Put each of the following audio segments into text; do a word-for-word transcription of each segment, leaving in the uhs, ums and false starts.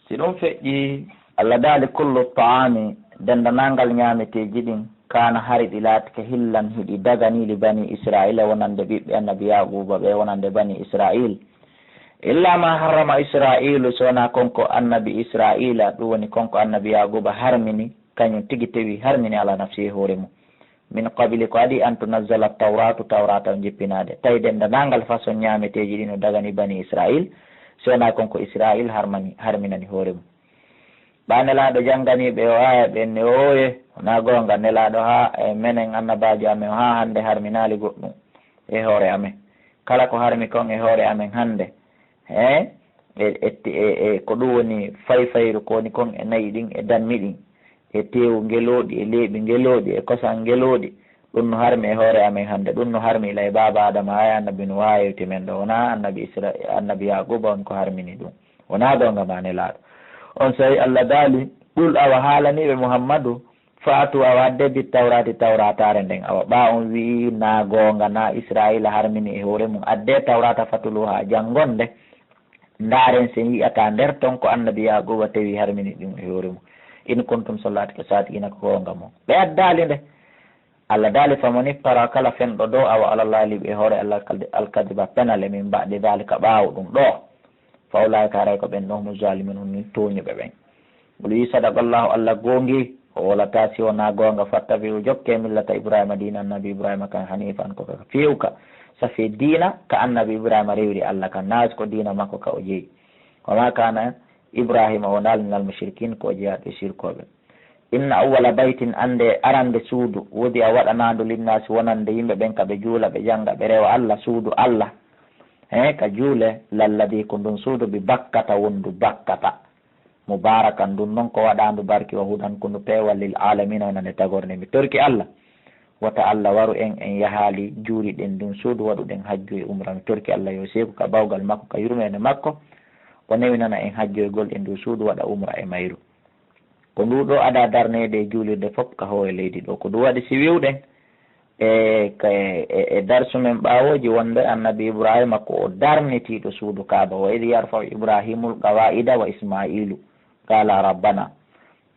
Si ɗum feƴƴi, Allah daali: "Kullu ta'ami, denndanangal ñaameteeji ɗin, kaana, hari ɗi laatike, hillan, hiɗi daganiili bani Israa'iila, wonande ɓiɓɓe annabi Yaaquuba ɓe, wonande bani Israa'iil. Illa ma harrama Israa'iilu, so wonaa kon ko annabi Israa'iila, ɗum woni kon ko annabi Yaaquuba harmini, kañum tigi tewi harmini ala nafsi e hoore mum. Min qabli, ko adii, an tunazzala tawratu, tawrata o jippinaade. Tawi denndanangal façon ñaameteeji ɗi no dagani bani Israa'iil, so wonaa kon ko Israa'iil harmani, harminani hoore mum." Ɓa Nelaaɗo jannganiiɓe o aaya ɓen ne, ooye, wonaa goonga, Nelaaɗo haa e menen annabaajo amen o haa hannde harminaali goɗɗum e hoore amen. Kala ko harmi kon e hoore amen hannde, he, e, e, e, e ko ɗum woni fayfayru ko woni kon e nayi ɗin e dammi ɗin, e teewu ngelooɗi, e leeɓi ngelooɗi, e kosan ngelooɗi, ɗum no harmi e hoore amen hannde, ɗum no harmi ila e baaba Adama, haa e annabi Nuuhu, haa yewti men ɗo. Wonaa annabi Isra-, annabi Yaaquuba on ko harmini ɗum. Wonaa goonga ma Nelaaɗo. On saa'i Allah daali: "Qul, awa haalaniiɓe Muhammadu, fa'tu, awa adde, bit tawrati, tawrataare nden." Awa ɓa on wi'i naa goonga, naa Israa'iila harmini e hoore mum, adde tawrata, fatluha, janngon nde. Ndaaren sen yi'ata nder ton ko annabi Yaaquuba tewi harmini ɗum e hoore mum. In kuntum, so laatike, saadiqiina, ko goonga mon. Ɓe addaali nde. Allah daali: "Faman iftara, kala fenɗo ɗo, awa alallahi, liɓi e hoore Allah, alkadi-, alkadiba, penal, e min ba'di daalika, ɓaawo ɗum ɗo, fa ulaa'ika, haray ko ɓen ɗon, humu zaalimuun, woni tooñuɓe ɓen." Qul, wi'i, sadaqallaahu, Allah goongi, o wolataa si wonaa goonga. Fattabi'u, jokke millata Ibraahiima, diina annabi Ibraahiima kan, haniifan, ko ka feewka, safi diina ka annabi Ibraahiima rewiri Allah kan, naas ko diina makko ka o jeyi. Wa maa kaana Ibraahiima, o wondaali minal mushrikiin, ko o jeyaaɗo e sirkooɓe. Inna awwala baytin, annde arande suudu, wudi'a, waɗanaandu, linnaasi, wonande yimɓe ɓen, ka ɓe juula, ɓe jannga, ɓe rewa Allah, suudu Allah, he, ka juule, lalladhi, ko ndun suudu, bi Bakkata, wondu Bakkata, mubaarakan, ndun non ko waɗaandu barki, wa hudan, ko ndu peewal, lil aalamiina, wonande tagorde. Mi torki Allah, wota Allah waru en, en yahaali, juuliɗen ndun suudu, waɗuɗen hajju e umra. Mi torki Allah yo seeku ka bawgal makko, ka yurmeende makko, o newinana en hajjoygol e ndu suudu, waɗa umra e mayru. Ko ndu ɗo adaa darneede e juulirde fof ka hoore leydi ɗo. Ko ɗum waɗi si wi'uɗen e, ka, e, e, e darsu men ɓaawooji wonde annabi Ibraahiima ko o darnitiiɗo suudu Kaaba. "Wa idh yarfa'u Ibraahiimul qawaa'ida wa Ismaa'iilu, qaala rabbana."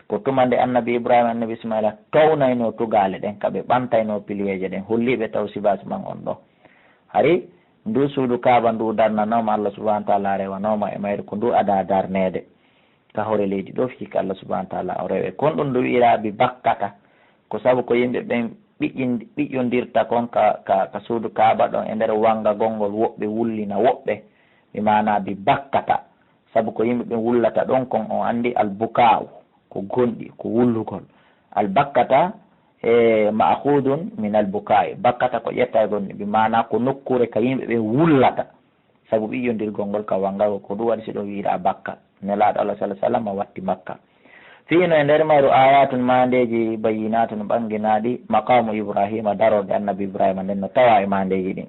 Ko tuma nde annabi Ibraahiima, annabi Ismaa'iila townaynoo tugaale ɗen, ka ɓe ɓantaynoo piliyeeje ɗen, holliiɓe taw sibaas man on ɗo. Hari ndu suudu Kaaba ndu darnanooma, Allah subhaanahu wa ta'aala rewanooma e mayru, ko ndu adaa darneede ka hoore leydi ɗo, fii ka Allah subhaanahu wa ta'aala o rewe. Kon ɗum ndu wi'iraa bi Bakkata, ko sabu ko yimɓe ɓen ɓiƴƴin-, ɓiƴƴondirta kon ka, ka, ka suudu Kaaba ɗon e nder wangagol ngol, woɓɓe wullina woɓɓe, bi maanaa bi Bakkata, sabu ko yimɓe ɓen wullata ɗon kon, on anndi al bukaa'u, ko gonɗi, ko wullugol. Al Bakkata, e, ma'khudun min al bukaa'i, Bakkata ko ƴetta e gonɗi, bi maanaa ko nokkuure ka yimɓe ɓen wullata. Sabu ɓiƴƴondirgol ngol ka wangagol, ko ɗum waɗi si ɗum wi'iraa Bakka. Nelaaɗo Allah, sallallaahu alayhi wa sallam, watti Makka. Fii no e nder mayru aayatun, maandeeji, bayyinatun, ɓanginaaɗi, maqaamu Ibraahiima, darorde annabi Ibraahiima nden no tawaa e maandeeji ɗin.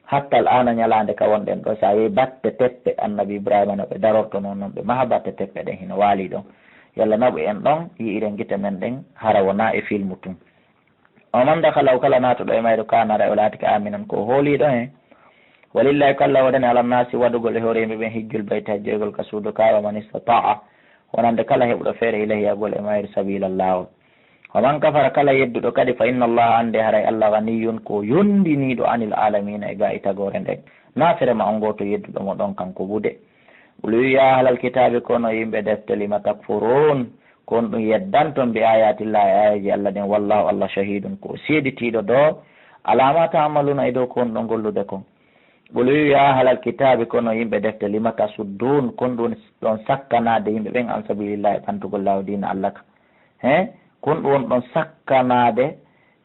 Hatta al aana, ñalaande ka wonɗen ɗo, so a yehi batte teppe annabi Ibraahiima no ɓe darortonoo non, ɓe maha batte teppe ɗen hino waalii ɗon. Yalla naɓu en ɗon, yi'iren gite men ɗen, hara wonaa e filmu tun. "Wa man dakhalahu, kala naatuɗo e mayru, kaana, haray o laatike, aaminan, ko o hooliiɗo hen." "Walillaahi, ko Alla woodani, alannaasi, waɗugol e hoore yimɓe ɓen, hijjul bayti, hajjoygol ka suudu Kaaba, man istataa'a, wonande kala heɓuɗo feere, ilayhi, yahgol e mayru, sabiilan, laawol. Wa man kafara, kala yedduɗo kadi, fa inna Allaaha, annde haray Alla, ganiyyun, ko yondiniiɗo, anil aalamiina, e gaa e tagoore nden. Naa feere ma on gooto yedduɗo mo ɗon kanko buuɗe." Qul, wi'u, yaa ahlal kitaabi, ko onon yimɓe defte, lima takfuruun, ko honɗum yeddanton bi aayaatillaahi, e aayaaji Alla ɗin, wallaahu, Alla, shahiidun, ko o seeditiiɗo ɗo, alaa maa ta'maluuna, e dow ko honɗon gollude kon. Qul, wi'u, yaa ahlal kitaabi, ko onon yimɓe defte, lima tasudduun, ko honɗum woni ɗon sakkanaade yimɓe ɓen, an sabiilillaahi, ɓantugol laawol diina Alla kan. He? Ko honɗum woni ɗon sakkanaade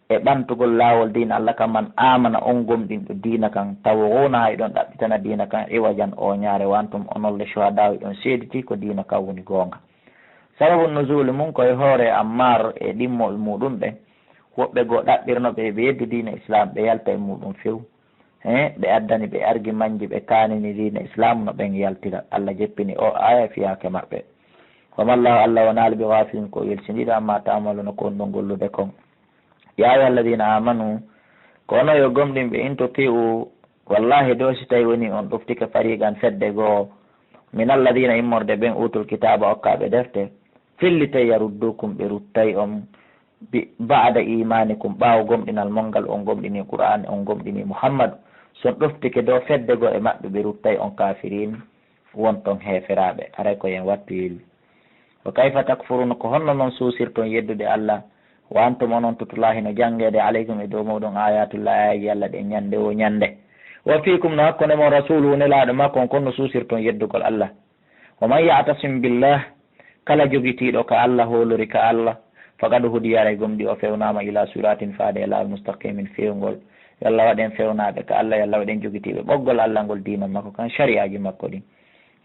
e ɓantugol laawol diina Alla kan, man aamana, on gomɗinɗo diina kan, tabghuunahaa, hiɗon ɗaɓɓitana diina kan, iwajan, ooñaare, wa antum, onon le, shuhadaa'u, hiɗon seeditii ko diina kan woni goonga. Sababu nuzuuli mun ko e hoore Ammaar e ɗimmoɓe muuɗum ɓen, woɓɓe goo ɗaɓɓirno ɓe, ɓe yeddu diina Islaam, ɓe yalta e muuɗum few. He, ɓe addani ɓe argimanji, ɓe kaanini diina Islaam no ɓen yaltira. Alla jeppini o aaya fiyaake maɓɓe. Wa mallaahu, Alla wonaali bi ghaafilin, ko o welsindiiɗo, ammaa ta'maluuna, ko honɗon gollude kon. Yaa ayyuhal ladiina aamanu, ko onon yo gomɗinɓe, in tuti'u, wallaahi, ɗo si tawi woni on ɗoftike fariiqan fedde goo, Min alladina, immorde ɓen, utul kitaaba, okkaaɓe defte, fillitay, yaruddukum, ɓe ruttay on, bi-, ba'da imanikum, ɓaawo gomɗinal mon ngal on gomɗini Qur'an, on gomɗini Muhammadu, so on ɗoftike dow fedde goo e maɓɓe, ɓe ruttay on kafirin, wonton heeferaaɓe. Aray ko yen wattu yilli. Wa kayfa takfuruna, ko honno non suusirton yeddude Allah, wa antum, onon tutula, hino janngeede, alaykum, e dow mooɗon, ayatullah, aayeeji Allah ɗen, ñande woo ñande. Wa fiikum, no hakkunde mon, rasuluhu, nelaaɗo makko on, kono no suusirton yeddugol Allah. Wa man ya'tasim billah, kala jogitiiɗo ka Allah, hoolori ka Allah, faqad hudiya, aray gomɗii o fewnaama, ila siratin, faade e laawol, mustaqimin, feewngol. Yo Allah waɗ en fewnaaɓe ka Allah, yo Allah waɗ en jogitiiɓe ɓoggol Allah ngol, diina makko kan, shari'aaji makko ɗin.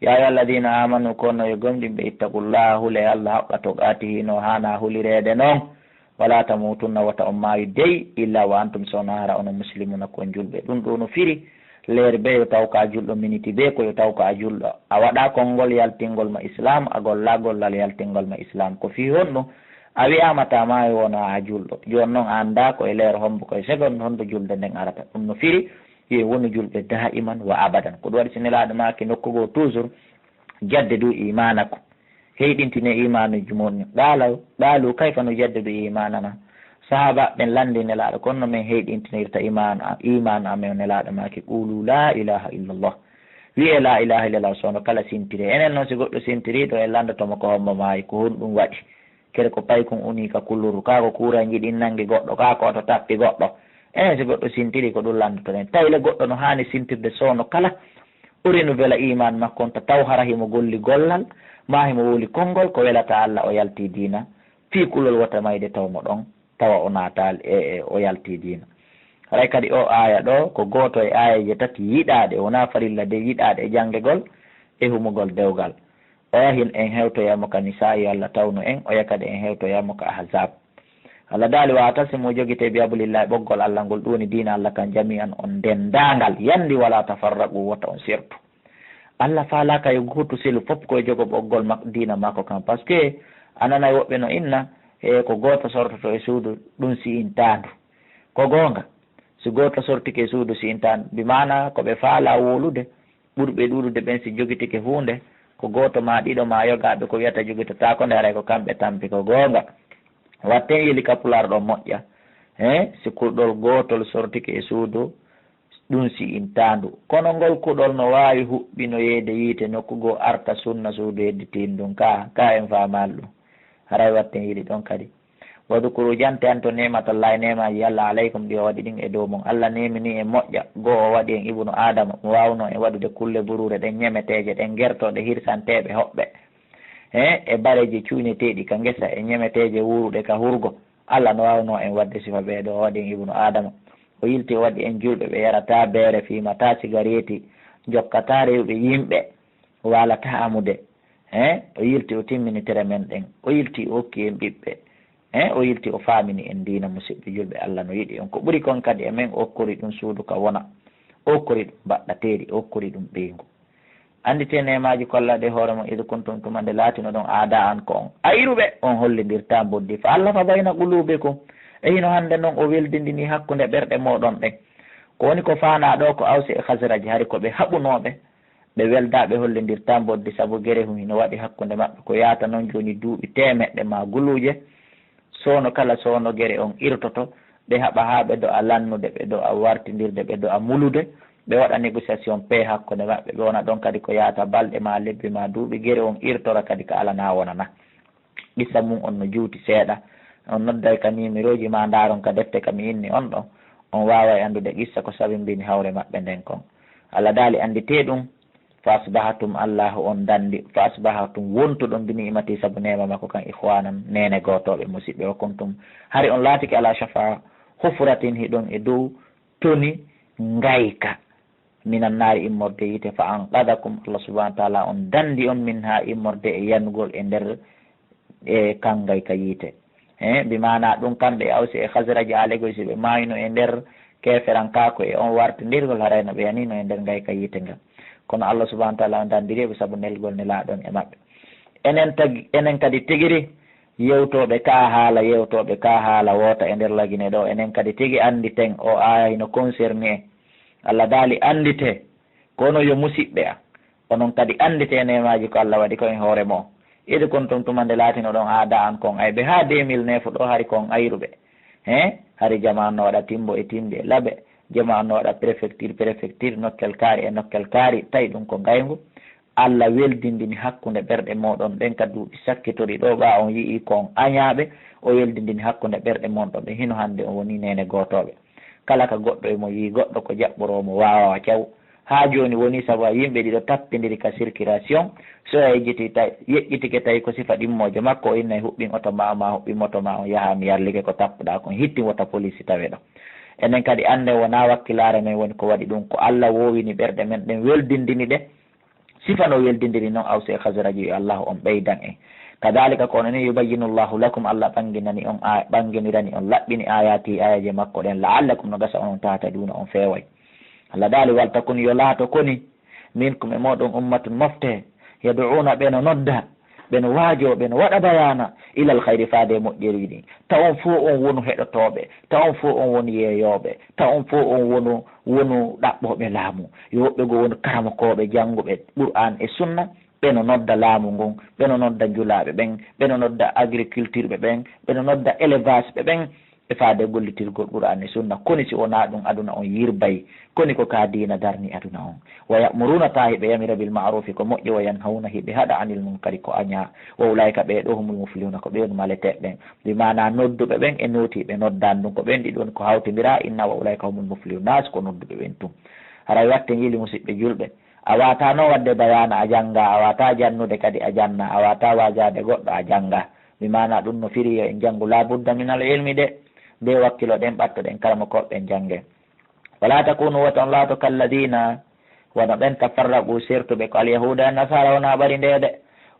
Ya ayyuha alladina amanu, kono yo gomɗinɓe, ittaqullaha, hulee Allah, haqqa tuqatihi, no haana hulireede non. Wala tamutunna, wota on maayu dey, illa wa antum, so wonaa hara onon, muslimuna, ko on julɓe. Ɗum ɗo no firi, leer bee yo taw ko a julɗo, miniti bee ko yo taw ko a julɗo. A waɗa konngol yaltingol ma Islam, a golla gollal yaltingol ma Islam. Ko fii honɗum? A wi'aama ta maayo wonaa a julɗo. Jooni non a anndaa ko e leer hombo, ko e segon honto julde nden arata. Ɗum no firi, yo en wonu julɓe daa'iman wa abadan. Ko ɗum waɗi si Nelaaɗo maaki nokku goo toujours, jaddidu imaanakum. Heyɗintine iimaanuuji mon. Qaala, qaalu, kayfa nujaddidu iimaanana? Sahaabaaɓe ɓen lanndii Nelaaɗo, kono no men heyɗintinirta iimaanu a-, iimaanu amen? Nelaaɗo maaki, quulu laa ilaaha illallah. Wi'ee laa ilaaha illallah, so wonaa kala sintiree. Enen non, si goɗɗo sintirii ɗoo, en lanndoto mo ko hombo maayi, ko honɗum waɗi. Kere ko paykun unii ka kuluru, kaa ko kuuraŋji ɗin nanngi goɗɗo, kaa ko oto tappi goɗɗo. Enen si goɗɗo sintirii, ko ɗum lanndotoɗen. Tawi le goɗɗo no haani sintirde so wonaa kala o renuvela iimaan makko on, ta taw hara himo golli gollal, maa himo wowli konngol, ko welata Alla, o yaltii diina. Fii kulol wota mayde taw mo ɗon, tawa o naataali, e, e, o yaltii diina. Haray kadi oo aaya ɗoo ko gooto e aayeeje tati yiɗaaɗe, wonaa farilla de, yiɗaaɗe e janngegol e humugol dewgal. Oya hin en hewtoya mo ka Nisaa'i, Alla tawnu en, oya kadi en hewtoya mo ka Ahzab. Alla daali, "Wa'tasimu, jogitee, bihablillahi, ɓoggol Alla ngol, ɗum woni diina Alla kan, jami'an, on denndaangal, yandi, wala tafarraqu, wota on sertu." Alla faalaaka yo gooto selu, fop ko e jogo ɓoggol mak-, diina makko kan. Parce que a nanay woɓɓe no inna, e ko gooto sortoto e suudu, ɗum si intaandu. Ko goonga, si gooto sortike e suudu si intaandu, bi maana ko ɓe faalaa wowlude, ɓurɓe ɗuuɗude ɓen si jogitike huunde, ko gooto maa ɗiɗo maa yogaaɓe ko wiyata jogitotaako nde, haray ko kamɓe tampi, ko goonga. Watten yeli ka Pulaar ɗon moƴƴa. He, si kurɗol gootol sortike e suudu, ɗum si intaandu. Kono ngol kuɗol no waawi huɓɓinoyeede yiite nokku goo arta sunna suudu hedditiindu ndun. Ka, ka en faamaali ɗum. Haray watten yeli ɗon kadi. Wadukuru, jante an to, ni'matallahi, neemaaji Alla, alaykum, ɗi o waɗi ɗin e dow mon. Alla neeminii en moƴƴa. Goo, o waɗi en ibnu Aadama, mo waawnoo en waɗude kulle buruure ɗen ñemeteeje, ɗen gertooɗe, hirsanteeɓe hoɓɓe. He, e bareeje cuuyneteeɗi ka ngesa, e ñemeteeje wuuruɗe ka hurgo. Alla no waawnoo en waɗde sifa ɓee ɗoo, o waɗi en ibnu Aadama. O yilti, o waɗi en julɓe ɓe yarataa beere, fiimataa sigareeti, jokkataa rewɓe yimɓe, waalataa amude. He, o yilti, o timmini tere men ɗen. O yilti, o okki en ɓiɓɓe. He, o yilti, o faamini en diina, musiɓɓe julɓe. Alla no yiɗi on. Ko ɓuri kon kadi e men, o okkori ɗum suudu ka wona. O okkori ɗum mbaɗɗateeri, o okkori ɗum ɓeyngu. Annditee neemaaji kollaaɗi e hoore mon, id kuntum, tuma nde laatinoɗon, aada'an, ko on ayruɓe, on hollindirtaa mboddi. Fa allafa bayna quluubikum. E hino hannde non o weldindini hakkunde ɓerɗe mooɗon ɗen. Ko woni ko faanaa ɗoo ko Awsi e Khazraj, hari ko ɓe haɓunooɓe. Ɓe weldaa, ɓe hollindirtaa mboddi, sabu gerehun hino waɗi hakkunde maɓɓe. Ko yaata non jooni duuɓi teemeɗɗe maa guluuje, soono kala soono gere on irtoto, ɓe haɓa haa ɓe do'a lannude, ɓe do'a wartindirde, ɓe do'a mulude, ɓe waɗa négociation paix hakkunde maɓɓe. Ɓe wona ɗon kadi ko yaata balɗe maa lebbi maa duuɓi, gere on irtora kadi ka alanaa wonana. Qissa mun on no juuti seeɗa. On nodday ka nimirooji maa ndaaron ka defte ka mi inni on ɗon. On waaway anndude qissa ko sabimbini hawre maɓɓe nden kon. Alla daali, annditee ɗum, fa asbahatum, Allaahu on danndi, fa asbahatum, wontuɗon, bi ni'mati, sabu neema makko kan, ikhwanan, neene gootooɓe, musiɓɓe, wa kuntum, hari on laatike ala shafa hufratin, hiɗon e dow toni ngayka, minan naari, immorde yiite, fa anqadakum, Allah subhanahu wa ta'ala on danndi on, minha, immorde e yanugol e nder, e kan ngayka yiite. He, bi maana ɗum kamɓe Awsi e Khazraj, alegol si ɓe maayno e nder keeferankaaku e on wartindirgol, haray no ɓe yanino e nder ngayka yiite ngan. Kono Allah subhanahu wa ta'ala on danndiri ɓe sabu nelgol Nelaaɗo on e maɓɓe. Enen tagi, enen kadi tigiri yewtooɓe ka haala, yewtooɓe ka haala woota e nder lagine ɗoo, enen kadi tigi annditen o aaya hino concerni en. Allah daali, annditee, kono yo musiɓɓe am, Onon kadi annditee neemaaji ko Alla waɗi kon e hoore mon. Id kuntum, tuma nde laatinoɗon aada an kon ayɓe haa deux mille neuf ɗoo, hari kon ayruɓe. He? Hari jamaa on no waɗa timbo e timde e laɓe. Jamaa on no waɗa prefecture, prefecture, nokkel kaari e nokkel kaari. Tawi ɗum ko ngayngu. Alla weldindini hakkunde ɓerɗe mooɗon ɗen ka duuɓi sakkitori ɗoo, ɓaa on yi'ii ko on añaaɓe, o weldindini hakkunde ɓerɗe mon ɗon ɗen. Hino hannde on wonii neene gootooɓe. Kala ka goɗɗo e mon yi'i goɗɗo ko jaɓɓoroo mo waawaa caw. Haa jooni wonii sabu a yimɓe ɗiɗo tappindiri ka circulation. So a yejjiti tawi, yeƴƴitike tawi ko sifa ɗimmoojo makko, o innay huɓɓin oto maa, maa huɓɓin moto maa, on yaha mi yarlike ko tappuɗaa kon, hittin wota poliisi tawe ɗo. Enen kadi annden wonaa wakkilaare men woni ko waɗi ɗum, ko Alla woowini ɓerɗe men ɗen, weldindini ɗe. Sifa no weldindiri non Awsu e Khazraji yo Allahu on ɓeydan en. Kadhalika ko onon ni yubayyinu Allahu lakum, Alla ɓanginani on, a-, ɓanginirani on, laɓɓini ayati, ayaje makko ɗen, la'allakum no gasa onon tahtaduna on feeway. Alla daali, "Wal takun", yo laato koni, "minkum", e mooɗon, "ummatun", mofte, "yad'una", ɓe no nodda, ɓe no waajoo, ɓe no waɗa bayaana, "ilal khayri", faade e moƴƴereeji ɗin. Taw on fow on wonu heɗotooɓe, taw on fow on wonu yeeyooɓe, taw on fow on wonu, wonu ɗaɓɓooɓe laamu. Yo woɓɓe goo wonu karamokooɓe jannguɓe Qur'aan e Sunna, ɓe no nodda laamu ngun, ɓe no nodda njulaaɓe ɓen, ɓe no nodda agriculture ɓe ɓen, ɓe no nodda élevage ɓe ɓen, e faade gollitirgol Qur'aan e Sunna. Koni si wonaa ɗum, aduna on yirbay. Koni ko ka diina darni aduna on. "Wa ya'muruna", tawi ɓe yamira, "bil ma'rufi", ko moƴƴi, "wa yanhawna", hiɓe haɗa, "anil munkari", ko añaa. "Wa ulaa'ika", ɓee ɗoo, "humul muflihuna", ko ɓe woni maleteeɓe ɓen. Bi maanaa nodduɓe ɓen e nootiiɓe noddan ɗum, ko ɓen ɗiɗon ko hawtindira, "inna wa ulaa'ika humul muflihun", naas ko nodduɓe ɓen tun. Haray watten yili, musiɓɓe julɓe. A waawataa non waɗde bayaana a jannga, a waawataa jannude kadi a janna, a waawataa waajaade goɗɗo a jannga. Bi maanaa ɗum no firi yo en janngu laa budda minal ilmi de, nde wakkiloɗen ɓattoɗen karamokooɓe ɓen janngen. "Walaa takunu", wota on laato, "kalladiina", wano ɓen, "tafarraqu", sertuɓe ko alyahuuda e nasaara wonaa ɓari nde de,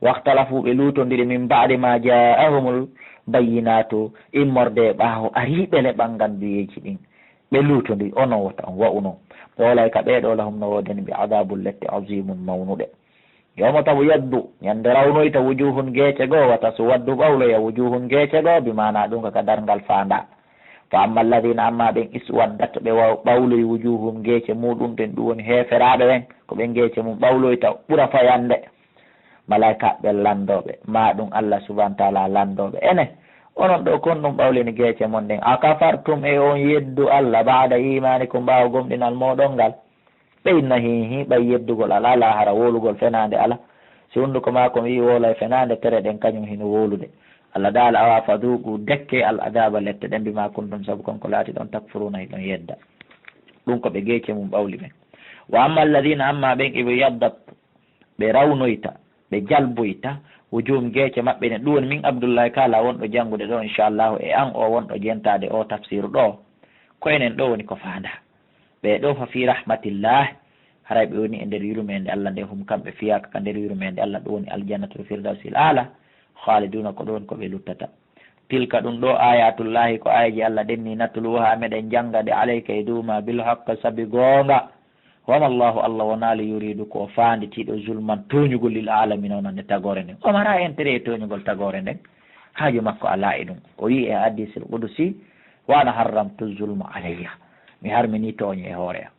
"waxtalafu", ɓe luutondiri, "min ba'di maa jaa'ahumul bayyinaatu", immorde e ɓaawo arii ɓe le ɓannganduyeeji ɗin. Ɓe luutondiri, onon wota on wa'u non. "Wa ulaa'ika", ɓee ɗoo, "lahum", no woodani ɓe, "'adaabun", lette, "'aziimun", mawnuɗe. "Yawma tabyaddu", ñande rawnoyta, "wujuuhun", geece goo, "wa taswaddu", ɓawloya, "wujuuhun", geece goo, bi maanaa ɗum ko ka darngal faandaa. "Fa ammal ladiina", ammaa ɓen, "iswaddat", ɓe wa-, ɓawloyi, "wujuuhum", geece muuɗum ɗen, ɗum woni heeferaaɓe ɓen, ko ɓen geece mum ɓawloyta, ɓura fayande. Malaa'ikaaɓe ɓen lanndoo ɓe, maa ɗum Alla subhaanahu wa ta'aalaa lanndoo ɓe, "Ene, onon ɗoo, kon ɗum ɓawlini geece mon ɗen, a kafartum, e on yeddu Alla, ba'da iimaanikum, ɓaawo gomɗinal mooɗon ngal?" Ɓe inna, "Hii, hii, ɓay yeddugol alaa, alaa, hara wowlugol fenaande alaa." Si hunnduko maa kon wi'i wowlay fenaande, tere ɗen kañum hino wowlude. Alla daala, "Awa fadhuuqu", dekke, "al-'adaaba", lette ɗen, "bimaa kuntum", sabu kon ko laatiɗon, "takfuruuna", hiɗon yedda. Ɗum ko ɓe geece mum ɓawli ɓen. "Wa ammal ladiina", ammaa ɓen, "ibyaddat", ɓe rawnoyta, ɓe jalboyta, "wujuuhum", geece maɓɓe ɗen. Ɗum woni min Abdullahi Kaala wonɗo janngude ɗoo, inchallahu, e an o wonɗo jentaade oo tafsiru ɗoo. Ko enen ɗoo woni ko faandaa. Ɓee ɗoo, "fa fii rahmatillahi", haray ɓe woni e nder yurmeende Alla nden, "hum", kamɓe, "fiihaa", ka nder yurmeende Alla, ɗum woni Aljannatul Firdawsil Aala, "khaaliduuna", ko ɗon ko ɓe luttata. "Tilka", ɗum ɗoo, "aayaatullaahi", ko aayeeje Alla ɗen ni, "natluuhaa", meɗen jannga ɗe, "alayka", e dow maa, "bil haqqi", sabi goonga. "Wa mallaahu", Alla wonaali, "yuriidu", ko o faanditiiɗo, "zulman", tooñugol, "lil aalamiina", wonande tagoore nden. O maraa intérêt e tooñugol tagoore nden. Haaju makko alaa e ɗum. O wi'i e hadiisil qudusi, "Wa ana harramtu zulma alayya." Mi harminii tooñe e hoore am.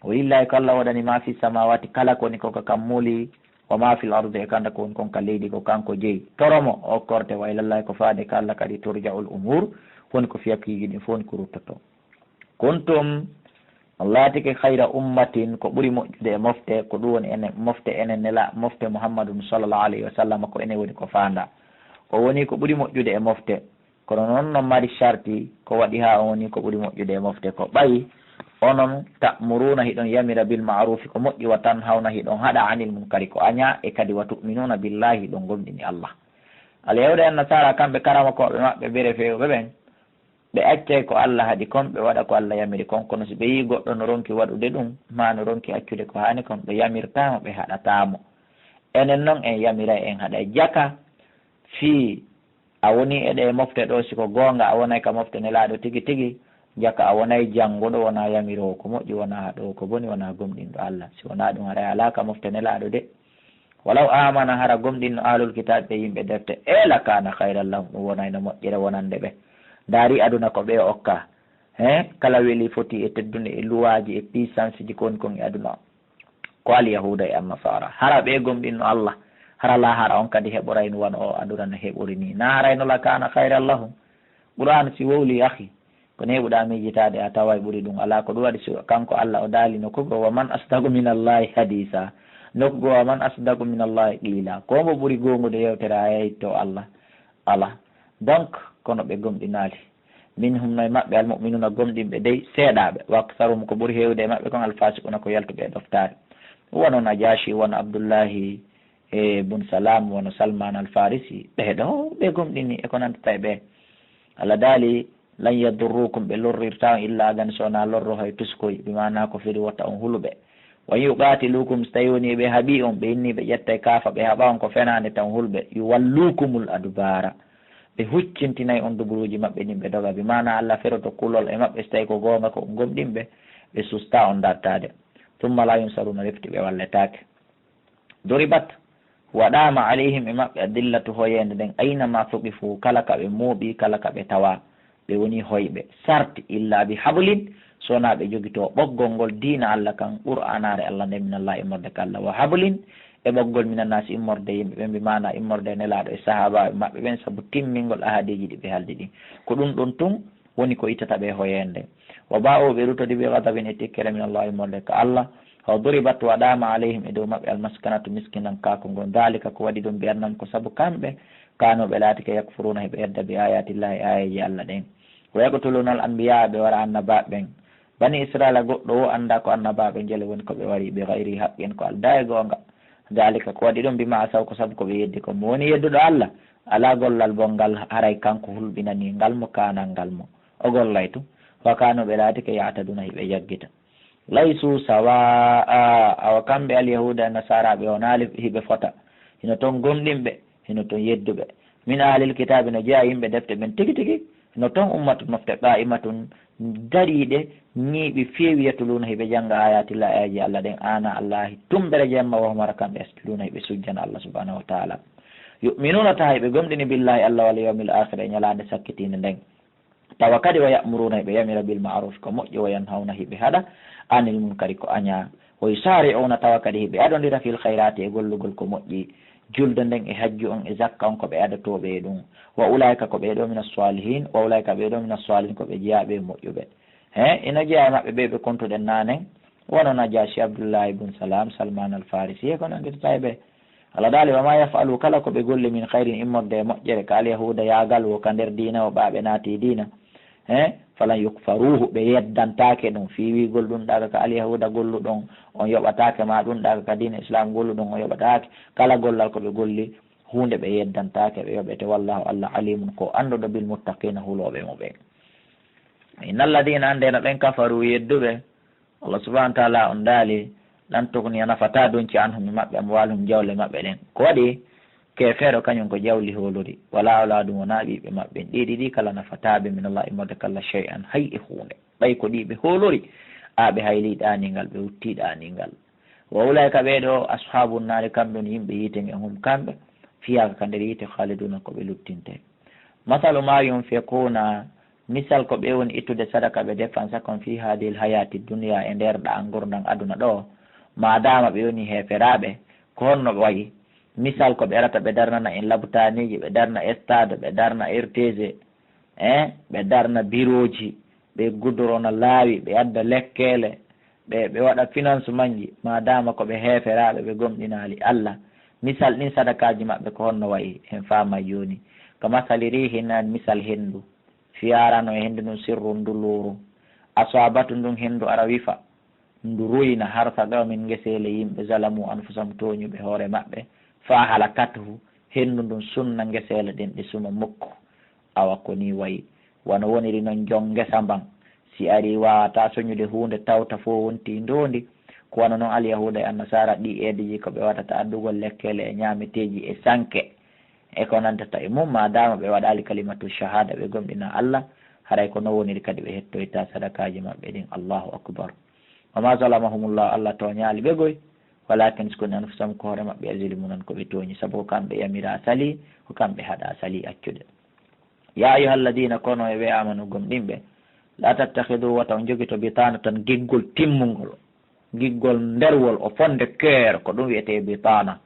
"Wa lillaahi", ko Alla waɗani, "maa fis samaawaati", kala ko woni ko ka kammuuli, "wa maa fil ardi", e kala ko woni kon ka leydi, ko kanko jeyi. Toro mo, o okkorte, "wa ilallaahi", ko faade ka Alla kadi, "turja'ul umuur", woni ko fiyakuuji ɗin fof woni ko ruttotoo. "Kuntum", on laatike, "khayra ummatin", ko ɓuri moƴƴude e mofte, ko ɗum woni enen, mofte enen nela-, mofte Muhammadun sallallahu alayhi wa sallam, ko enen woni ko faandaa. O woni ko ɓuri moƴƴude e mofte. Kono noon no mari sarti, ko waɗi haa on woni ko ɓuri moƴƴude e mofte ko ɓay onon ta'muruuna, hiɗon yamira, bil ma'ruufi, ko moƴƴi, wa tanhawna, hiɗon haɗa, anil munkari, ko añaa, e kadi wa tu'minuuna billaahi, hiɗon gomɗini Alla. Al yahuuda en nasaara, kamɓe karamokooɓe maɓɓe bere feewɓe ɓen, ɓe accay ko Alla haɗi kon, ɓe waɗa ko Alla yamiri kon. Kono si ɓe yi'i goɗɗo no ronki waɗude ɗum, maa no ronki accude ko haani kon, ɓe yamirtaa mo, ɓe haɗataa mo. Enen noon en yamiray, en haɗay. Jaka fii a wonii e ɗee mofte ɗoo, si ko goonga a wonay ka mofte Nelaaɗo tigi tigi, jaka a wonay jannguɗo, wonaa yamiroowo ko moƴƴi, wonaa haɗoowo ko boni, wonaa gomɗinɗo Alla. Si wonaa ɗum, haray a alaa ka mofte Nelaaɗo de. "Walaw aamana", hara gomɗinno ahlul kitaabi ɓe, yimɓe defte, e "lakaana khayran lahum", ɗum wonayno moƴƴere wonande ɓe. Ndaari aduna ko ɓe okka. He, kala weli foti e teddunde e luwaaji e puissance ji ko woni kon e aduna o. ko alyahuuda e annasara. Hara ɓe gomɗinno Allah, hara lahara on kadi heɓorayno wano o aduna no heɓori ni. Na harayno la kana khayran lahum. Qur'an si wowli, akhi, ko neɓuɗa miijitaade a taway ɓuri ɗum. Alaa ko ɗum waɗi si kanko Allah o daali nokku goo, "Wa man asdaqu min Allahi hadisa." Nokku goo, "Wa man asdaqu min Allahi qila." Ko mbo ɓuri goongude yewtere a yeyto Allah? Alaa. Donc, kono ɓe gomɗinaali. Minhum, no e maɓɓe, almu'minuna, gomɗinɓe dey, seeɗaaɓe. Wa aktharuhum, ko ɓuri heewde e maɓɓe kon, alfasiquna, ko yaltuɓe e ɗoftaare. Wano Najashi, wano Abdullahi e bun Salam, wano Salman al Farisi, ɓe ɗo ɓe gomɗini e ko nandata e ɓe. Allah daali, "Lan yadurrukum, ɓe lorrirta on illa adan, so wonaa lorro hay tuskoy, bi maana ko firi wota on huluɓe. Wa in yuqatilukum, so tawi woni ɓe haɓi on, ɓe inni ɓe ƴetta e kaafa, ɓe haɓa on ko fenaande tan hulɓe, yuwallukumul adbara. Ɓe huccintinay on duburuuji maɓɓe ɗin ɓe doga, bi maana Allah feroto kulol e maɓɓe, so tawi ko goonga ko on gomɗinɓe, ɓe susta on dartaade. Thumma la yunsaruna, refti ɓe walletaake." Duribat, waɗaama, alayhim, e maɓɓe, adillatu, hoyeende nden, aynama thuqifu, kala ka ɓe mooɓi, kala ka ɓe tawa, ɓe woni hoyɓe. Sarti, illa bi hablin, so wonaa ɓe jogito ɓoggol ngol diina Allah kan, Qur'aanaare Allah nden, minallahi, immorde ka Allah, wa hablin, e ɓoggol minannaasi, immorde yimɓe ɓe, bi maana immorde Nelaaɗo e sahaabaaɓe maɓɓe ɓen, sabu timmingol ahadiiji ɗi ɓe haldi ɗin. Ko ɗum ɗon tun woni ko ittata ɓe hoyeende. Wa ba'u, ɓe rutodi, bi ghadabin, e tikkere, min Allah, immorde ka Allah. Wa duribat, waɗaama, alayhim, e dow maɓɓe, almaskanatu, miskinankaaku ngun. Dhalika, ko waɗi ɗum, bi annahum, ko sabu kamɓe, kanu, ɓe laatike, yakfuruna, hiɓe yedda, bi ayati Llahi, e aayeeji Allah ɗen. Wa yaqtuluna al anbiya, ɓe wara annabaaɓe ɓen. Bani Israila, goɗɗo wo annda ko annabaaɓe njele woni ko ɓe wari, bi ghayri haqqin, ko aldaa e goonga. Dhalika, ko waɗi ɗum, bima asaw, ko sabu ko ɓe yeddi kon. Mo woni yedduɗo Allah, alaa gollal bonngal, haray kanko hulɓinanii ngal mo, kaanal ngal mo. O gollay tun. Wa kanu, ɓe laatike, ya'taduna, hiɓe jaggita. Laysu sawaa, awa kamɓe alyahuuda e nasaaraaɓe wonaali hiɓe fota. Hino ton gomɗinɓe, hino ton yedduɓe. Min ahlil kitaabi, no jeyaa yimɓe defte ɓen tigi tigi, hino ton ummatun mofte qaa'imatun, dariiɓe, ñiiɓi, feewi, yatluuna, hiɓe jannga, ayati Llahi, aayeeji Allah ɗen, ana Allahi, tumbere jemma, wa hum, hara kamɓe, yasjuduuna, hiɓe sujjana Allah subhanahu wa ta'ala. Yu'minuuna, taha hiɓe gomɗini, billahi, Allah, wal yawmil aakhiri, e ñalaande sakkitiinde nden. Tawa kadi, wa ya'muruuna, hiɓe yamira, bil ma'ruf, ko moƴƴi, wa yanhawna, hiɓe haɗa, anil munkari, ko añaa. Wa yusaari'uuna, tawa kadi hiɓe adondira, fil khayraati, e gollugol ko moƴƴi, julde nden e hajju on e zakka on, ko ɓe adotooɓe e ɗum. Wa ulaa'ika, ko ɓee ɗoo, mina salihin, wa ulaa'ika, ɓee ɗoo, mina salihin, ko ɓe jeyaaɓe e moƴƴuɓe. He, ina jeyaa e maɓɓe ɓe ɓe kontuɗen naane, wano Najashi, Abdullahi ibn Salam, Salman al Farisi, e ko nannditata e ɓe. Allah daali, "Wa ma yaf'alu, kala ko ɓe golli, min khayrin, immorde e moƴƴere, ka alyahuuda yaagal wo ka nder diina o, ɓaa ɓe naati diina, he, falan yukfaruhu, ɓe yeddantaake ɗum." Fii wiigol ɗum ɗaga ka alyahuuda golluɗon, on yoɓataake, ma ɗum ɗaga ka diina Islam golluɗon, on yoɓataake. Kala gollal ko ɓe golli, huunde ɓe yeddantaake, ɓe yoɓete. Wallahu, Allah, alimun, ko annduɗo, bil muttaqina, hulooɓe mo ɓen. Inna alladina, annde no ɓen, kafaru, yedduɓe, Allah subhanahu wa ta'ala on daali, lan tughniya, nafataa dunci, anhum, e maɓɓe, amwaluhum, jawle maɓɓe ɗen. Ko waɗi? Keefeero kañum ko jawli hoolori, wala awladuhum, wonaa ɓiɓɓe maɓɓe, ɗiɗi ɗi kala nafataa ɓe, min Allah, immorde ka Allah, shay'an, hay e huunde. Ɓay ko ɗi ɓe hoolori, a ɓe haylii ɗaaniingal, ɓe wuttii ɗaaniingal. Wa ulaa'ika, ɓee ɗoo, ashaabun naari, kamɓe woni yimɓe yiite ngen, hum, kamɓe, fiihaa, ka nder yiite, khaaliduuna, ko ɓe luttinte. Masalu ma yunfiquuna, misal ko ɓe woni ittude sadaka, ɓe defansa kon, fii haadihil hayaati dunya, e nder ɗaa ngurndan aduna ɗoo, maadaama ɓe woni heeferaaɓe, ko honno ɓe wayi? Misal ko ɓe arata ɓe darnana en labutaaniiji, ɓe darna stade, ɓe darna R T G, eh, ɓe darna birooji, ɓe gudorona laawi, ɓe adda lekkeele, ɓe, ɓe waɗa financement ji, maadaama ko ɓe heeferaaɓe, ɓe gomɗinaali Allah. Misal ɗin sadakaaji maɓɓe ko honno wayi? En faamay jooni. Ka masali riihin, misal henndu. Fiyaara no e henndu ndun sirrun, ndu luuru. Asaabatu, ndun henndu ara wifa. Ndu ruyna harsa qawmin, ngeseele yimɓe, zalamu anfusahum, tooñuɓe hoore maɓɓe. Fa ahlakathu, henndu ndun sunna ngeseele ɗen, ɗe suma mukko. Awa ko nii wayi. Wano woniri non jon ngesa mban, si arii waawataa soñude huunde, tawta fow wontii ndoondi. Ko wano non Alyahuuda e Annasaara, ɗii eedeji ko ɓe waɗata, addugol lekkeele e ñaameteeji e sanke e ko nantata e mum, maadaama ɓe waɗaali kalimatu shahaada, ɓe gomɗinaa Allah, haray ko non woniri kadi ɓe hettoyta sadakaaji maɓɓe ɗin. Allahu akbar. Wa ma zalamahumullah, Allah tooñaali ɓe goy, walakin, si ko ni, anfusahum, ko hoore maɓɓe, yazlimuuna, ko ɓe tooñi, sabu ko kamɓe yamiraa salii, ko kamɓe haɗaa salii accude. Ya ayyuha alladina, kono e ɓe, amanu, gomɗinɓe, la tattakhidhu, wata on jogito, bitanatan, giggol timmungol, Giggol nderwol, o fonde cœur, ko ɗum wiyetee bitana.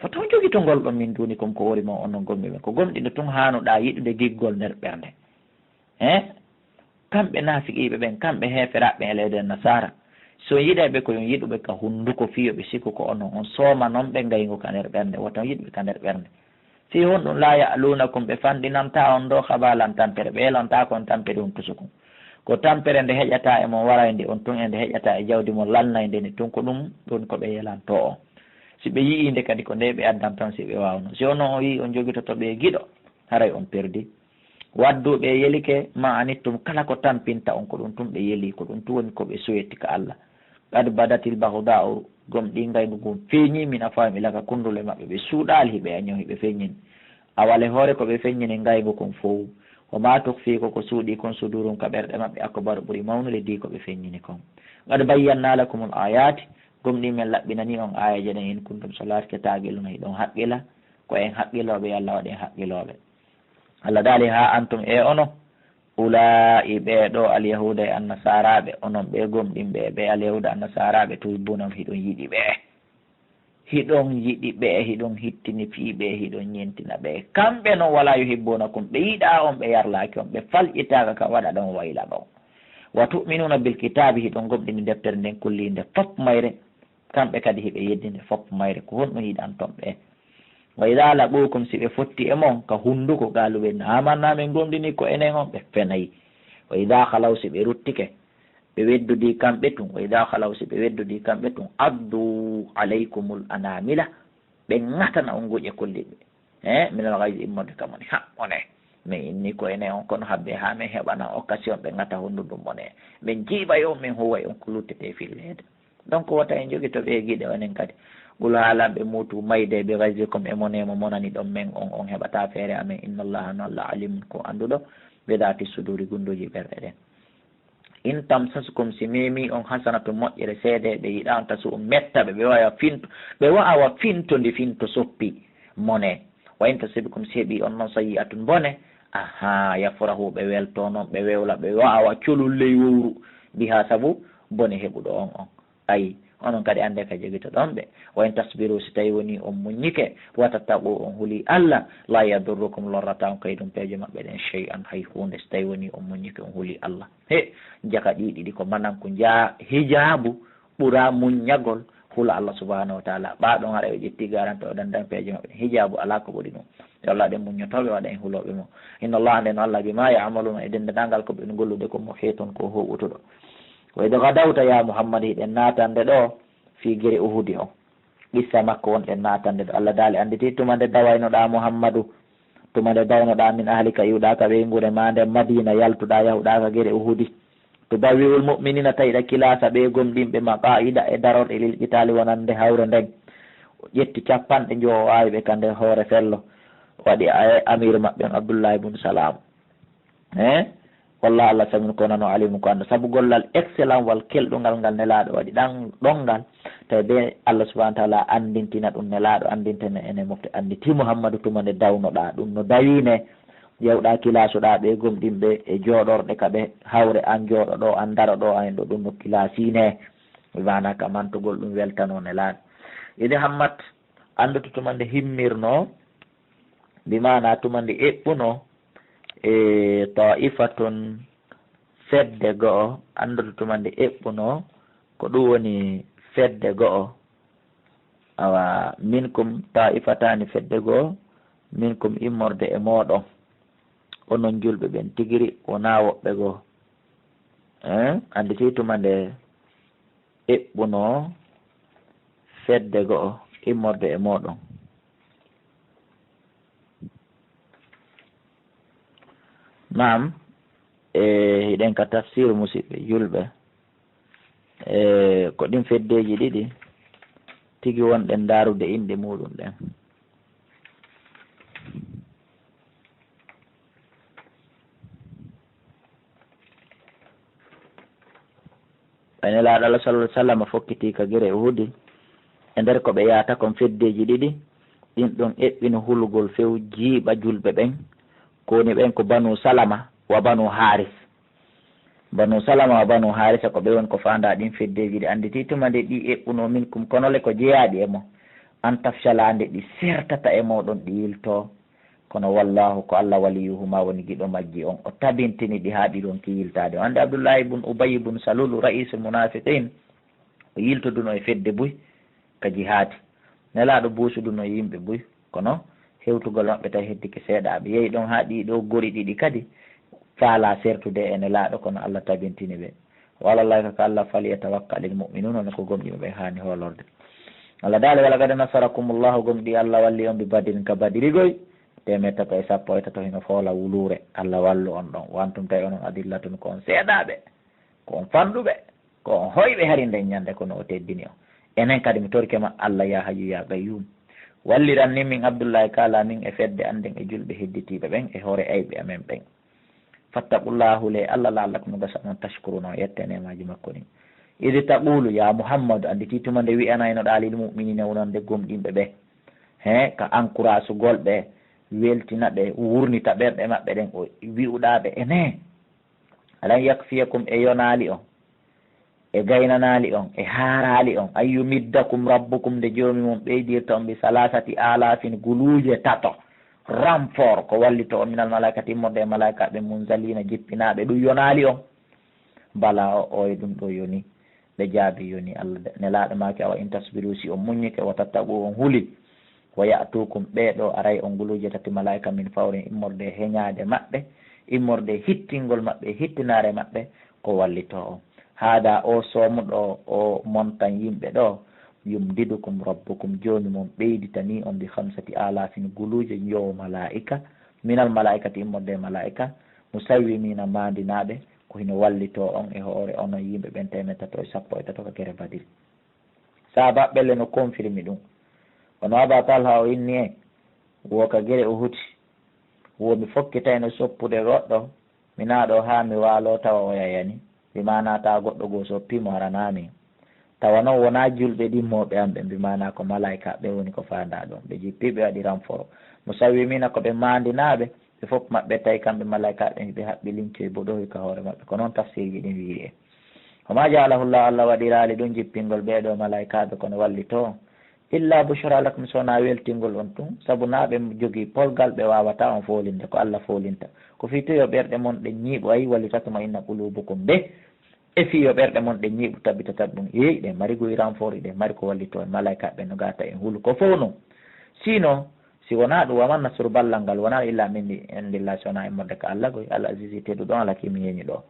Wota on jogito ngol ɗon min dunikum ko wori mon, onon gomɗinɓe ɓen. Ko gomɗinɓe tun haanuɗaa yiɗude giggol nder ɓernde. He? Kamɓe naafiqiiɓe ɓen, kamɓe heeferaaɓe ɓen e leyɗe Nasaara. Si on yiɗay ɓe, ko yo on yiɗu ɓe ka hunduko, fii yo ɓe sikku ko onon on soomanon ɓe ngayngu ka nder ɓernde. Wota on yiɗu ɓe ka nder ɓernde. Fii honɗum? Laa ya'luunakum, ɓe fanɗinantaa on ɗoo khabaalan, tampere, ɓe yelantaako on tampere huntusukun. Ko tampere nde heƴataa e mon warayndi on tun, e nde heƴataa e jawdi mon lannayndi ndi tun, ko ɗum ɗon ko ɓe yelantoo on. Si ɓe yi'ii nde kadi, ko nde ɓe addanto on si ɓe waawno. Si onon on yi'ii on jogitoto ɓe e giɗo, haray on perdi. Waddu, ɓe yelike, ma anittum, kala ko tampinta on, ko ɗum tun ɓe yelii, ko ɗum tun woni ko ɓe suweti ka Allah. Qad badatil baghda'u, gomɗii ngayngu ngun feeñii, min afwaahim, ila ka kundule maɓɓe, ɓe suuɗaali hiɓe añoo hiɓe feññini. Awale hoore ko ɓe feññini ngayngu kun fow. Wa ma tukhfi, ko ko suuɗii kun, sudurum, ka ɓerɗe maɓɓe, akbaru, ɓuri mawnude dii ko ɓe feññini kon. Qad bayyannaa lakumul aayaati, gomɗii men laɓɓinanii on aayeeje ɗen, in kuntum, so laatike, taaqiluuna, hiɗon haqqila, ko en haqqilooɓe, yo Allah waɗ en haqqilooɓe. Allah daali, haa antum, e ono, ulaa'i, ɓee ɗoo, alyahuuda e annasaaraaɓe, onon ɓee gomɗinɓe e ɓee alyahuuda annasaaraaɓe, tuhibbuunahum, hiɗon yiɗi ɓe. Hiɗon yiɗi ɓe, hiɗon hittini fii ɓe, hiɗon ñentina ɓe. Kamɓe non, walaa yuhibbuunakum, ɓe yiɗaa on, ɓe yarlaaki on, ɓe falƴitaaka ka waɗa ɗon wayla ɗon. Wa tu'minuuna bil kitaabi, hiɗon gomɗini deftere nden kulliinde fop mayre. Kamɓe kadi hiɓe yeddinde fop mayre. Ko honɗum yiɗanton ɓe? Wa idaa laquukum, si ɓe fotti e mon ka hunduko, qaaluu, ɓe, aamannaa, min gomɗini ko enen on, ɓe fenay. Wa idaa khalaw, si ɓe ruttike, ɓe weddodii kamɓe tun, wa idaa khalaw, si ɓe weddodii kamɓe tun, addu alaykumul anaamila, ɓe ŋatana on guƴe kolliɗe. He, minal ghayzi, immorde ka moni haɓɓone. Min inni ko enen on, kono habbe haa min heɓana occasion, ɓe ŋata hondu ɗum mone. Min jiiɓay on, min huway on ko luttetee filleede. Donc, wota en jogito ɓe giɗe onen kadi. Qul, haalan ɓe, muutu, mayde, bi ghayzikum, e mone mo monani ɗon men on, on heɓataa feere amen. Inna Allaha, no Allah, alimun, ko annduɗo, bi dhati suduri, gunduuji ɓerɗe ɗen. In tamsaskum, si memi on, hasanatun, moƴƴere, seedeeɓe yiɗa on, tasu'hum, metta ɓe, ɓe waawa finto, ɓe waawa finto ndi finto soppi mone. Wa in tusibkum, si heɓi on non, sayyi'atun, bone, aha, yafrahu, ɓe welto non, ɓe wewla, ɓe waawa colol ley wowru, biha, sabu bone heɓuɗo on on. Ayi, onon kadi annde ka jogitoɗon ɓe. Wa in tasbiru, si tawi woni on muññike, wa tattaqu, on huli Allah, la yadurrukum, lorrata on kaydum, peeje maɓɓe ɗen, shay'an, hay huunde, si tawi woni on muññike, on huli Allah. He, jaka ɗi ɗiɗi ko mananku, jaa hijaabu ɓura muññagol, hula Allah subhanahu wa ta'ala. Ɓaa ɗon haɗa o ƴetti garanti o dandan peeje maɓɓe ɗen. Hijaabu alaa ko ɓuri ɗum. Yo Allah ɗen muññotooɓe waɗa en hulooɓe mo. Inna Allah, nden Allah, bima ya'maluna, e denndangal ko ɓe gollude ko, muhitun, ko huuɓutuɗo. Wa idh ghadawta ya Muhammad, hiɗen naatande ɗo fii gere Uhudi on. Qissa makko wonɗen naatande ɗo. Allah daali annditi tuma nde dawaynoɗaa Muhammadu, tuma nde dawnoɗaa min ahlika, iwɗaa ka ɓeynguure maa nden Madiina, yaltuɗaa yahuɗaa ka gere Uhudi. Tubawwi'ul mu'miniina, tawi ɗa kilaasa ɓee gomɗinɓe, maqaa'ida, e darorɗe, lil qitaali, wonande hawre nden. O ƴetti capanɗe njowo, o awi ɓe ka nder hoore fello. O waɗi a-, amiiru maɓɓe on Abdullahi bun Salam. He? Wallah, Allah samin ko nano, alimu ko annda. Sabu gollal excellent wal kelɗungal ngal Nelaaɗo waɗi ɗan, ɗon ngal, tawi be Allah subhanahu wa ta'ala anndintina ɗum Nelaaɗo, anndintene ene mofte, annditi Muhammadu tuma nde dawnoɗaa ɗum no dawine, ƴewɗaa kilaasuɗaa ɓe gomɗinɓe e jooɗorɗe ka ɓe hawre, an jooɗo ɗo, an daro ɗo, an ɗo, ɗum no kilaasine. Bi maana ka mantugol ɗum weltano Nelaaɗo. Idi Hammat, anndutu tuma nde himmirno, bi maana tuma nde eɓɓuno, e ta'ifatun, fedde go'o, anndutu tuma nde eɓɓuno, ko ɗum woni fedde go'o. Awa, minkum ta'ifataani, fedde go'o, minkum, immorde e mooɗon. Onon julɓe ɓen tigiri, wonaa woɓɓe goo. Eh, annditi tuma nde eɓɓuno fedde go'o immorde e mooɗon. Naam, e hiɗen ka tafsiru, musiɓɓe julɓe. E ko ɗin feddeeji ɗiɗi tigi wonɗen ndaarude inɗe muuɗum ɗen. Ɓay Nelaaɗo Allah sallallahu alaihi wasallam fokkitii ka gere Uhudi, e nder ko ɓe yaata kon feddeeji ɗiɗi, ɗin ɗon eɓɓino hulugol few jiiɓa julɓe ɓen, ko woni ɓen ko Banu Salama wa Banu Haris. Banu Salama wa Banu Harisa ko ɓe woni ko faandaa ɗin feddeeji ɗi annditi tuma nde ɗi eɓɓunoo minkum, kono le ko jeyaaɗi e mon, an tafshala nde ɗi sertata e mooɗon ɗi yiltoo. Kono wallaahu ko Allah waliyuhuma woni giɗo majji on, o tabintini ɗi haa ɗi ronki yiltaade. O anndi Abdullahi bun Ubayy bun Salulu, ra'isul munafiqin, o yiltodunoo e fedde buy ka jihaadi. Nelaaɗo buusudunoo e yimɓe buy, kono hewtugol maɓɓe tawi heddike seeɗaaɓe. Yehi ɗon haa ɗii ɗoo gori ɗiɗi kadi faalaa sertude e Nelaaɗo, kono Allah tabintini ɓe. Wa alallahi, ko ka Allah, falyatawakkalil mu'minun, woni ko gomɗinɓe ɓen haani hoolorde. Allah daali, walaqad nasarakumullahu, gomɗii Allah walli on, bi Badrin, ka Badiri goy, teemeɗɗe tato e sappo e tato hino foola wuluure. Allah wallu on ɗon. Wa antum, tawi onon, adillatun, ko on seeɗaaɓe, ko on fanɗuɓe, ko on hoyɓe hari nden ñande, kono o teddini on. Enen kadi mi torike ma, Allah, ya Hayyu ya Qayyum, walliran ni min Abdullahi Kala, min e fedde an nden e julɓe hedditiiɓe ɓen e hoore ayɓe amen ɓen. Fattaqullaha, hulee Allah, la'allakum, no gasa on, tashkuruna, on yetta neemaaji makko ɗin. Idh taqulu, ya Muhammadu, annditi tuma nde wi'anaynoɗaa lil mu'minina, wonande gomɗinɓe ɓe, he, ka encouragugol ɓe, weltina ɓe, wurnita ɓerɗe maɓɓe ɗen, o wi'uɗaa ɓe, ene, lan yakfiyakum, e yonaali on, e gaynanaali on, e haaraali on, an yumiddakum rabbukum, nde Joomi mon ɓeydirta on, bi salasati alafin, guluuje tato, renfort, ko wallitoo on, minal malaikati, immorde e malaikaaɓe, munzalina, jippinaaɓe, ɗum yonaali on. Bala, o, o e ɗum ɗo yoni. Ɓe jaabi, yoni. Allah, Nelaaɗo maaki, awa in tasbiru, si on muññike, wa tattaqu, on huli, wa ya'tukum, ɓee ɗo aray on guluuje tati malaika, min fawrin, immorde e heñaade maɓɓe, immorde e hittingol maɓɓe, e hittinaare maɓɓe, ko wallitoo on. Haada, o soomuɗo, o montan yimɓe ɗo, yumdidukum rabbukum, Joomi mon ɓeyditanii on, bi khamsati alafin, guluuje njowo malaika, minal malaikati, immorde e malaika, musawwimina, maandinaaɓe, ko hino wallitoo on e hoore onon yimɓe ɓen teemeɗɗe tato e sappo e tato ka gere Badiri. Saabaɓɓe le no confirmi ɗum. Kono Aba Talha o inni en, wo ka gere Uhuti, wo mi fokkitayno soppude goɗɗo, mi naa ɗo haa mi waaloo tawa o yayani, bi maanaa tawa goɗɗo goo soppii mo haranaa min. Tawa non wonaa julɓe ɗimmooɓe an ɓen, bi maanaa ko malaikaaɓe woni ko faandaa ɗon. Ɓe jippii, ɓe waɗi renfort. Musawwimina, ko ɓe maandinaaɓe, ɓe fof maɓɓe tawi kamɓe malaikaaɓe ɓen ɓe haɓɓi lincoy boɗooy ka hoore maɓɓe. Ko non tafsirji ɗin wiiri en. Wa ma ja'alahu Llahu, Allah waɗiraali ɗum jippingol ɓee ɗoo malaikaaɓe kono wallitoo on. Illa bushra lakum, so wonaa weltingol on tun, sabu naa ɓe jogii polgal ɓe waawataa on foolinde, ko Allah foolinta. Ko fii tun yo ɓerɗe mon ɗen ñiiɓu, ay, walitatma'inna qulubukum bih. E fii yo ɓerɗe mon ɗen ñiiɓu, tabbita tabbun. Yeey, ɗen mari goy renfort, ɗen mari ko wallitoo en, malaikaaɓe ɓen no gaata en hulu ko fow non. Sinon, si wonaa ɗum, wa man nasru, ballal ngal, wonaa illa min indillah, si wonaa immorde ka Allah goy, al azizi tedduɗo on, al hakimi yeñuɗo.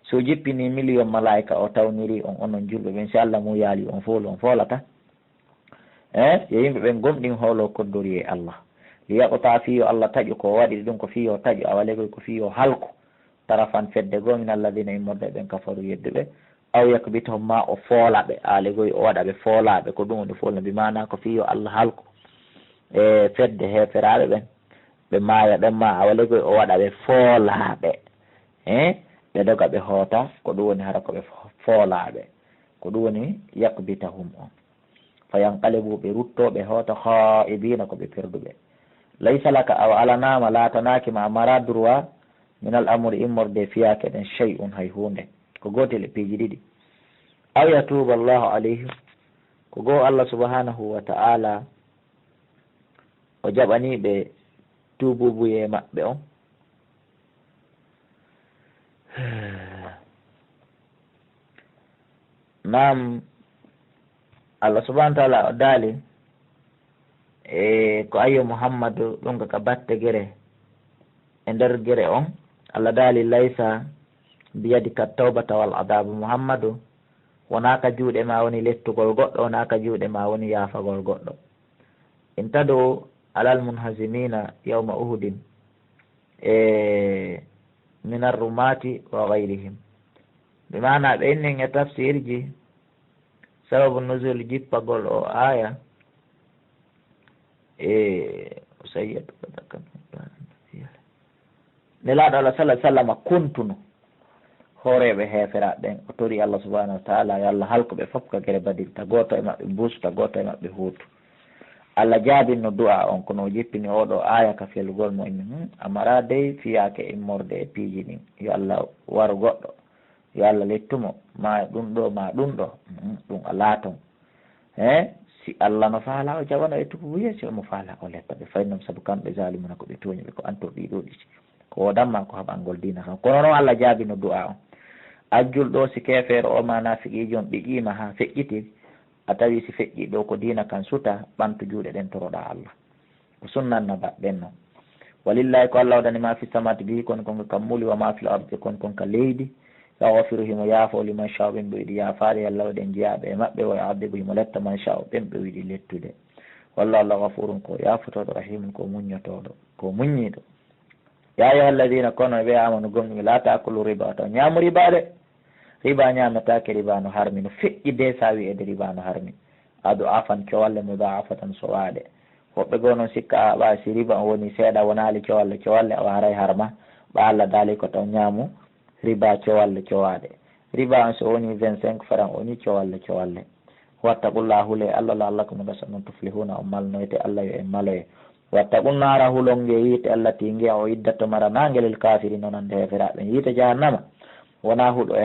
Si o jippini million malaika, o tawniri on, onon julɓe ɓen, si Allah muyaali on foolu, on foolata. Eh, yo yimɓe ɓen gomɗin hoolo koddori e Allah. Li yaqta, fii yo Allah taƴu ko o waɗiri ɗum, ko fii yo taƴu, awa legoy ko fii yo halku. Tarafan, fedde goo, min alladina, immorde e ɓen, kafaru, yedduɓe. Aw yakbitahum, ma o foola ɓe, awa legoy o waɗa ɓe foolaaɓe, ko ɗum woni foolno, bi maana ko fii yo Allah halku e fedde heeferaaɓe ɓen, ɓe maaya ɓen, ma awa legoy o waɗa ɓe foolaaɓe. Eh, ɓe doga ɓe hoota, ko ɗum woni hara ko ɓe fo-, foolaaɓe, ko ɗum woni yakbitahum on. Fa yanqalibu, ɓe ruttoo, ɓe hoota, khaa'ibina, ko ɓe perduɓe. Laysa laka, awa alanaama, laatanaaki ma, a maraa droit, min al amri, immorde e fiyaake ɗen, shay'un, hay huunde. Ko gootel e piiji ɗiɗi. Aw yatuuba Allahu alayhim, ko goo Allah subhanahu wa ta'ala o jaɓanii ɓe tuubuubuyee maɓɓe on. Naam, Allah subhanahu wa ta'ala o daali, e ko ayyo Muhammadu, ɗum ko ka batte gere, e nder gere on, Allah daali, "Laysa biyadika tawbata wal adabu." Muhammadu, wonaa ka juuɗe ma woni lettugol goɗɗo, wonaa ka juuɗe ma woni yaafagol goɗɗo. In tadu alal munhazimina yawma Uhudin, e minar rumati wa ghayrihim. Bi maana ɓe inni e tafsirji, sababu nuzul jippagol o aya, e sayyatu Nelaaɗo Allah sallallahu alaihi wasallam kuntuno hooreeɓe heeferaaɓe ɓen, o tori Allah subhanahu wa ta'ala yo Allah halku ɓe fof ka gere Badri, ta gooto e maɓɓe buusu, ta gooto e maɓɓe huutu. Allah jaabinno du'a on, kono o jippini oo ɗoo aaya ka felugol mo, inni, "Hmm, a maraa dey fiyaake immorde e piiji ɗin, yo Allah waru goɗɗo." yo Allah lettu mo, ma ɗum ɗo, ma ɗum ɗo, mm, ɗum alaa toon. He, si Allah no faala o jaɓano e tububuye, si omo faala o letta ɓe, fay noon, sabu kamɓe zaalimuna ko ɓe tooñuɓe, ko antor ɗiɗo ɗiɗi. Ko woodamma ko haɓangol diina kan. Kono noon Allah jaabino du'a on. Ajjul ɗo si keefeero o ma naafiqiijo on ɓiƴiima haa feƴƴiti, a tawi si feƴƴi ɗo ko diina kan suta, ɓantu juuɗe ɗen toroɗaa Allah. Ko sunna Annabaaɓe ɓen non. Walillahi ko Allah waɗani ma fi samawati ɓiyi kon kon ka kammuuli wa ma fil ardi kon kon ka leydi. Yaghfiru himo yaafoo liman shaa'u ɓen ɓe o yiɗi yaafaade, yo Allah waɗen jeyaaɓe e maɓɓe, wa yu'adhibu himo letta man shaa'u ɓen ɓe o yiɗi lettude. Wallahu Allah ghafurun ko yaafotooɗo rahimun ko muññotooɗo, ko muññiiɗo. Ya ayyuha alladhina kono ɓe amanu gomɗuɓe la ta'kulu riba to ñaamu riba de. Riba ñaametaake, riba no harmi, no feƴƴi de sa wi'ede riba no harmi. Ad'afan cowalle mudha'afatan sowaaɗe. Woɓɓe goo noon sikka a ɓa si riba on woni seeɗa wonaali cowalle cowalle awa haray harma. Ɓa Allah daali ko taw ñaamu riba cowalle cowaaɗe. Riba on so woni vingt-cinq francs woni cowalle cowalle. Wattaqullaha hule Allah la'allakum gasa non tuflihuna on malnoyte Allah yo en maloye. Wattaqun naara hulon nge yiite Allah ti nge o iddatto mara naange lil kaafiri nonande heeferaaɓe yiite jahannama. Wona huɗo e